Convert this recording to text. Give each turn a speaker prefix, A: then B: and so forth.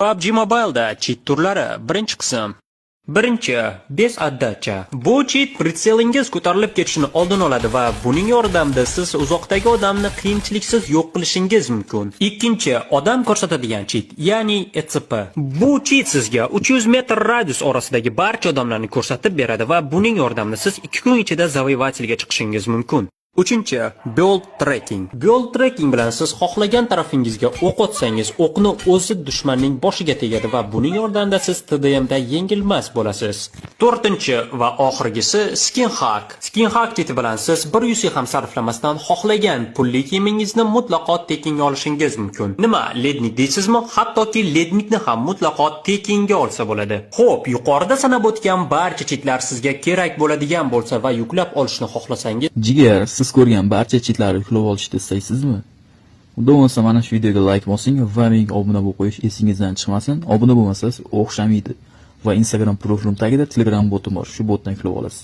A: PUBG Mobile'da чит turlari, birinchi qism. Birinchi, без отдача. Bu чит прицел ingiz ko'tarilib ketishini oldini oladi va buning yordamida siz uzoqdagi odamni qiyinchiliksiz yo'q qilishingiz mumkin. Ikkinchi, odam ko'rsatadigan чит, ya'ni ECP. Bu чит sizga 300 metr radius orasidagi barcha odamlarni ko'rsatib beradi va buning yordamida siz 2 kun ichida завоеватель ga chiqishingiz mumkin. Uchinchi, Build Tracking. Build Tracking bilan siz xohlagan tarafingizga o'q otsangiz, o'qni o'zi dushmanning boshiga tegadi va buning yordamida siz TDMda yengilmas bo'lasiz. To'rtinchi va oxirgisi, Skin Hack. Skin Hack чит i bilan siz bir UC ham sarflamasdan xohlagan pulli kiyimingizni mutlaqo tekinga olishingiz mumkin. Nima, ледник deysizmi? Hattoki ледник ni ham mutlaqo tekinga olsa bo'ladi. Xo'p, yuqorida sanab o'tgan barcha чит lar sizga kerak bo'ladigan bo'lsa va yuklab olishni xohlasangiz,
B: Jigar, siz ko'rgan barcha чит larni yuklab olishni istaysizmi? Unda bo'lmasa, mana shu videoga like bosing va menga obuna bo'lib qo'yish esingizdan chiqmasin. Obuna bo'lmasangiz, o'xshamaydi. Va Instagram profilim tagida Telegram botim bor. Shu botdan yuklab olasiz.